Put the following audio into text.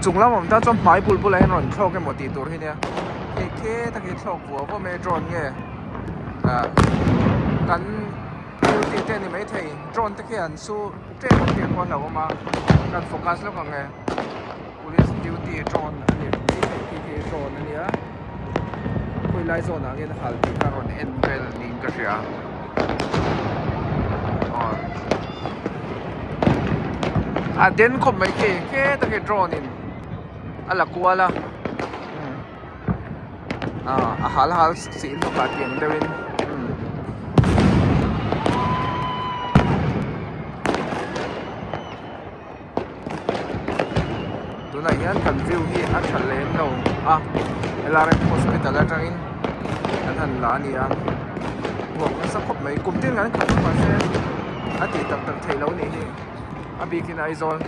Chung lam awm tan chuan hmai bul bulah hian rawn thlawk emaw tih tur hi nia. Hei khi tak hi thlawk vuah vuah mai a drone nge ah kan duty te a ni maithei drone te khi an su tep a hriat pawh a hlauhawm a kan focus lawk ang e police duty drone a ni maithei khi khi drone a nia khawilai zawn ah hian hal tih kha a rawn en vel niin ka hria aw a den khawp mai khi he tak hi drone in a la kual a ah a hal hal sih hlawk ah tiang deuh in tunah hian kan view hi a tha lem lo a lrm hospital atangin kan han la a ni a ruak nasa khawp mai kum tin kan khat mahse a tih tak tak theih loh a nih hi a bikin Aizawl.